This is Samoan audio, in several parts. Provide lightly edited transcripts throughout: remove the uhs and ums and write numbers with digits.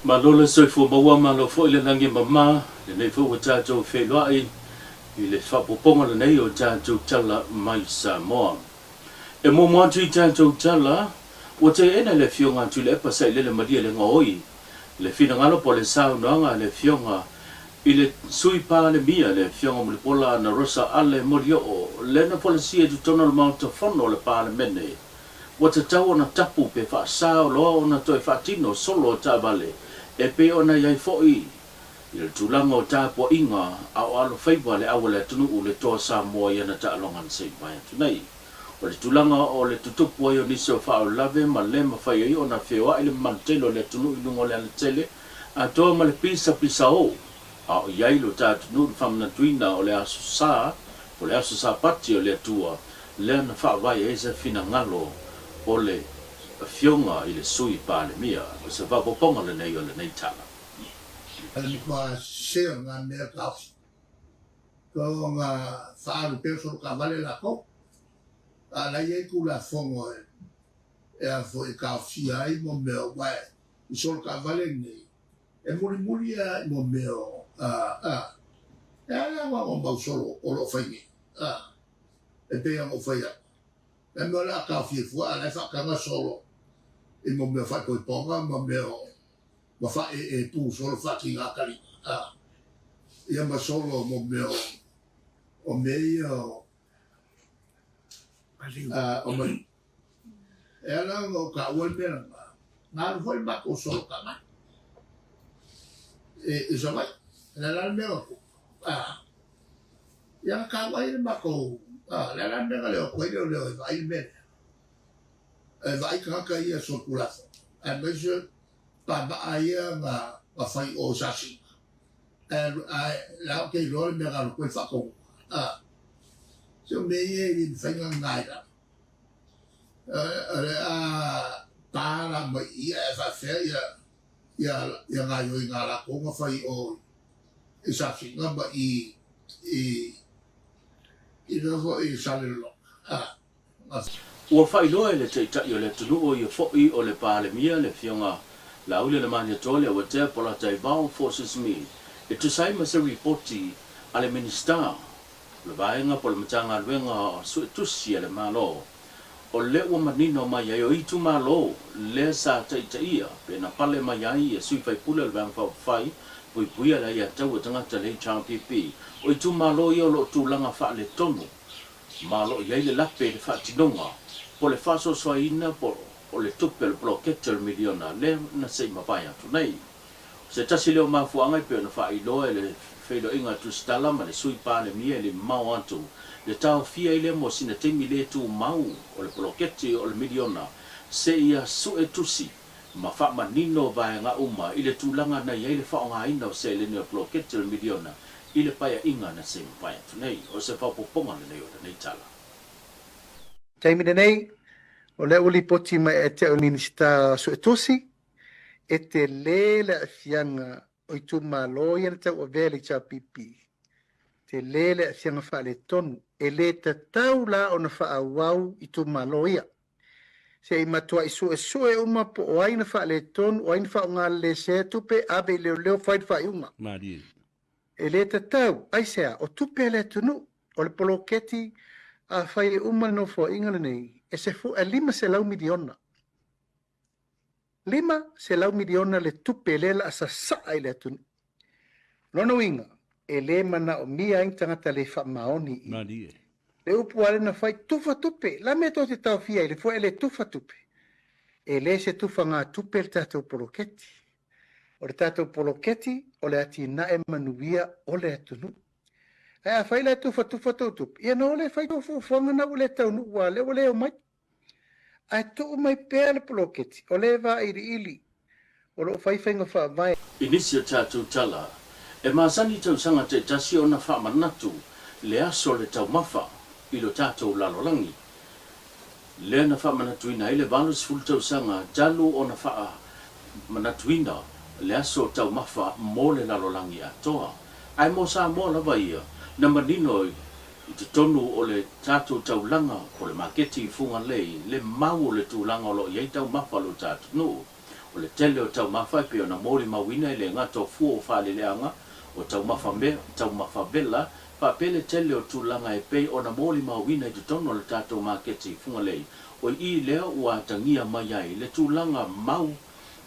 Malo le soifua maua, malo foi le lagi e mama, lenei foi ua tatou feiloai i le faaopoopoga lenei o tatou tala mai Samoa. E muamua atu i tatou tala, ua teena e le Afioga a Tuilaepa Sailele Malielegaoi le finagalo po o le saunoaga a le Afioga i le Sui Palemia le Afioga Mulipola Anarosa Ale Molioo lea na folasia i totonu o le Maota Fono o le Palemene. Ua tatau ona tapu pe faasa loa ona toe faatino solo o taavale e pei ona i ai foi i le tulaga o tapuaiga a o alofaiva le au a le atunuu le Toa Samoa i ana taaloga na se i mavae atu nei. O le tulaga o le tutupu ai o nisi o faalavelave ma le mafai ai ona feoai le mamalu tele o le atunuu i luga o le alatele atoa ma le pisapisao a o i ai lo ta atunuu i le faamanatuina o le Aso Sa po o le Aso Sapati o le Atua lea na faavae ai se finagalo o le Afioga i le Sui Palemia. O se faaopoopoga lenei o lenei tala. O le matua sese o lena mea taofi. Toe ona faaalu pea solo taavale latou. A o la e i ai Tulafono e a foi e taofia ai mo mea aua i solo taavale nei e mulimuli lava i mo mea o a a e a le anoano mau solo o lo o fai nei a e pei ona ou fai atu le mea o le a taofia fua a o la e faataga solo i mo mea o faaipoipoga ma mea o ma faaeepu solo faatiga taliga a ia ma solo mo mea o o mea ia o o maliu. E ala ona ou taua le mea lena, na alu foi le matou solo taavale i Savaii. O le a la le mea na tupu? Ia na taua ai le matou, o le a la le mea na le o atu ai leoleo e vaai le mea lea? E vaai tagata ia solitulafono, aemaise pamaa ia na fai i o i Sasina. Ae la ou te iloa le mea na alu atu ai faatonuga. Se o mea ia e le mafai ona nana i lalo. O le a pa la mai i i ae faapefea ia gaoioiga a latou na fai i o i Sasina ma i i mea foi i Salelologa. Ua faailoa e le Taitai o le atunuu o ia foi o le Palemia le Afioga Laaulialemalietoa Leauatea Polataivao Fosi Smith e tusa ai ma se ripoti a le Minisita o le Vaega po o le Matagaluega Suetusi a le Malo o lea ua manino mai ai o itumalo lea sa taitaia pe na pale mai ai ia sui faipule o le Vaega Faaupufai Puipuia le Aiatatau a Tagata le HRPP o itumalo ia o lo o tulaga faaletonu ma o lo o i ai le lape i le faatinoga po o le faasoasoaina po o le tupe o le poloketi o le miliona lea na se i mavae atu nei. O se tasi lea o mafuaaga e pei ona faailoa e le feiloaiga a Tusitala ma le Sui Palemia e le mamao atu le taofia ai lea mo sina taimi le tumau o le poloketi o le miliona seia sue tusi ma faamanino vaega uma i le tulaga na i ai le faaaogaina o seleni o le poloketi o le miliona i le paeaiga na se i mavae atu nei. O se faaopoopoga lenei o lenei tala. Taimi lenei, o lea ua lipoti mai e te au Minisita Suetusi, e tele le aafiaga o itumalo ia na tauavea le HRPP. Tele le aafiaga faaletonu, e le tatau la ona faaauau itumalo ia. Se i matuai suesue uma po o ai na faaletonu, o ai na faaaoga lelesea tupe, ave i leoleo fai le faaiuga. Malie. E le tatau, aisea, o tupe a le atunuu, o le poloketi afai e uma le nofoaiga lenei, e se fu, e 500 miliona. 500 miliona le tupe lea la a sasaa i le atunuu. Lona uiga, e le manaomia ai ni tagata le faamaoni i. Malie. Le upu a lea na fai, tufa tupe, la mea tou te taofia ai le fua e le tufa tupe. E le se tufagatupe le tatou poloketi. O le tatou poloketi o le atinae manuia o le atunuu. Ae afai la e tufatufa tou tupe, ia na o le fai tou fuafuaga na ua le taunuu aua o lea ua le omai. Ae tuu mai pea le poloketi, o lea e vailiili, o lo o fai faiga faavae. I nisi o tatou tala, e masani tausaga taitasi ona faamanatu le aso o le taumafa i lo tatou lalolagi. Lea na faamanatuina ai le 80 tausaga talu ona faamanatuina le aso taumafa mo le lalolagi atoa. Ae mo Samoa lava ia, na manino i totonu o le tatou taulaga po o le maketi i Fugalei le mau o le tulaga o lo o i ai taumafa a lo tatou atunuu. O le tele o taumafa e pei ona molimauina e le gata o fua o faaleleaga, o taumafa mea, taumafa vela, faapea le tele o tulaga e pei ona molimauina i totonu o le tatou maketi i Fugalei, o i lea ua atagia mai ai le tulaga mau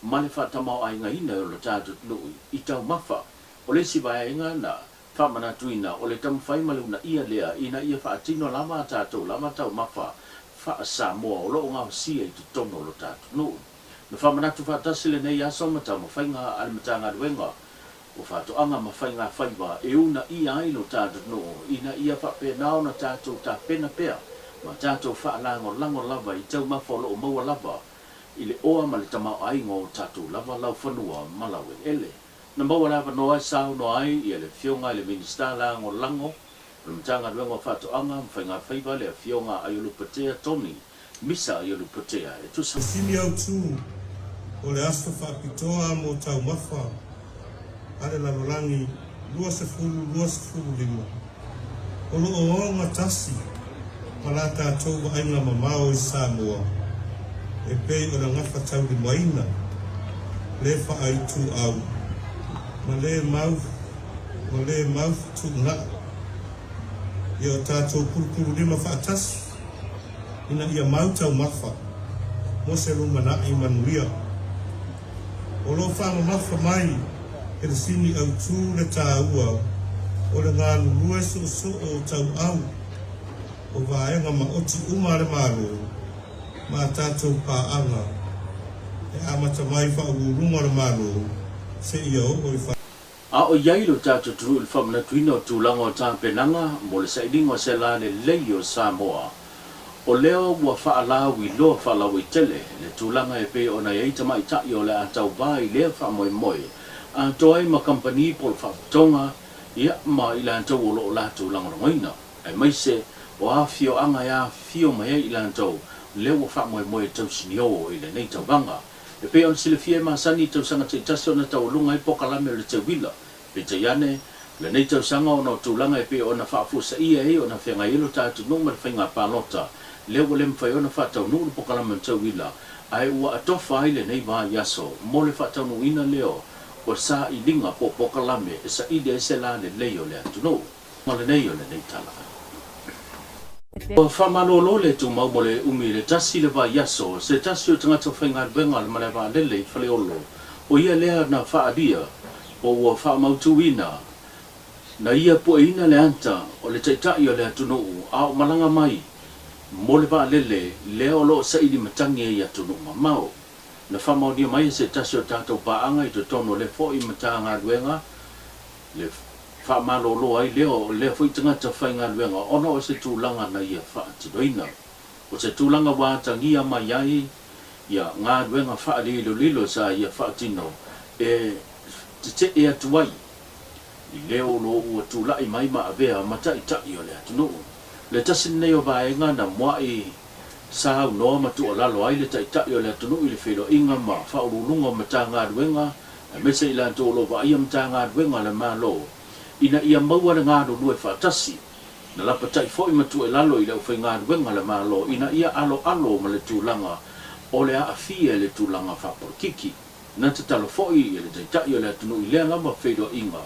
ma le faatamaoaigaina o le tatou atunuu i taumafa. O le isi vaega na faamanatuina, o le taumafai ma le uunaia lea ina ia faatino lava a tatou lava taumafa faa-Samoa o lo o gaosia i totonu o lo tatou atunuu. Na faamanatu faatasi lenei aso ma taumafaiga a le Matagaluega o Faatoaga ma Faiga Faiva e uunaia ai lo tatou atunuu ina ia faapena ona tatou tapena pea ma tatou faalagolago lava i taumafa o lo o maua lava i le oa ma le tamaoaiga o tatou lava laufanua ma laueleele. Na maua le avanoa e saunoa ai ia le Afioga i le Minisita Lagolago o le Matagaluega o Faatoaga ma Faiga Faiva le Afioga Aiolupotea Tony Misa Aiolupotea e tusa Le sini autu o le aso faapitoa mo taumafa a le lalolagi 2025, o lo o ogatasi ma la tatou vaaiga mamao i Samoa e pei o le gafataulimaina, le faaituau ma le mau ma le mau fetuunai ia o tatou pulupululima faatasi ina ia mau taumafa mo se lumanai manuia. O lo o faamamafa mai e le sini autu le taua o le galulue soosoo tauau o vaega maoti uma a le Malo ma a tatou paaga e amata mai faauluuluga o le Malo seia oo i A o i ai lo tatou atunuu i le faamanatuina o tulaga o tapenaga mo le sailiga o se lalelei o Samoa, o lea ua faalauiloa faalauaitele le tulaga e pei ona i ai tamaitai o le a tauva i lea faamoemoe atoa ai ma kamupani po o le faapitoga ia ma i latou o lo o latou lagolagoina, aemaise o afioaga e afifio mai ai i latou lea ua faamoemoe e tausinio i lenei tauvaga. E pei ona silafia e masani i tausaga taitasi ona taualuga ai pokalame o le teuila. Peitai ane, o lenei tausaga ona o tulaga e pei ona faafuasaia ai ona feagai ai lo ta atunuu ma le faiga palota, lea ua le mafai ona faataunuu le pokalame o le teuila, ae ua atofa ai lenei vaiaso mo le faataunuuina lea o sailiga po o pokalame e saili ai se lalelei o le atunuu. Ma lenei o lenei tala. Ua faamalolo le tumau mo le umi i le tasi le vaiaso, se tasi o tagata faigaluega o le malae vaalele i Faleolo, ʻo ia lea na faaalia po ua faamautuina na ia pueina le ata o le taitai o le atunuu a o malaga mai mo le vaalele lea o lo o saili matagi ai i atunuu mamao. Na faamaonia mai e se tasi o tatou paaga i totonu o lea foi Matagaluega le faamalolo ai lea o lea foi tagata faigaluega ona o se tulaga na ia faatinoina. O se tulaga ua atagia mai ai ia galuega faalilolilo sa ia faatino e tetee atu ai i lea o lo ua tulai mai ma avea ma taitai o le atunuu. Le tasi lenei o vaega na muai saunoa ma tuualalo ai le taitai o le atunuu i le feiloaiga ma faauluuluga o Matagaluega aemaise i latou o lo o vaaia Matagaluega a le Malo ina ia maua le galulue faatasi, na lapatai foi ma tuuelalo i le aufaigaluega a le Malo ina ia aloalo ma le tulaga o le aafia i le tulaga faapolokiki. Na tatalo foi i le Taitai o le atunuu i lea lava feiloaiga,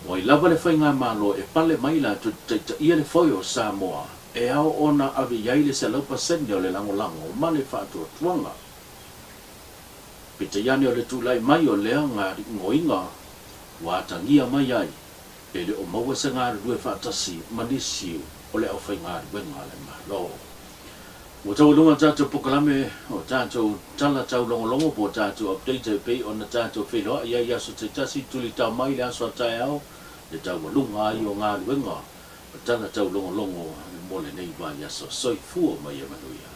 o ai lava le faigamalo e pale mai latou te taitaia le foe o Samoa, e ao ona ave i ai le 100% o le lagolago ma le faatuatuaga. Peitai ane o le tulai mai o lea galuigoiga ua atagia mai ai e le o maua se galulue faatasi ma nisi o le aufaigaluega a le Malo. Ua taualuga tatou pokalame o tatou tala taulogologo po o tatou update e pei ona tatou feiloai ai i aso taitasi tulitao mai le aso a taeao le taualuga ai o galuega o tala taulogologo mo lenei vaiaso. Soifua ma ia manuia.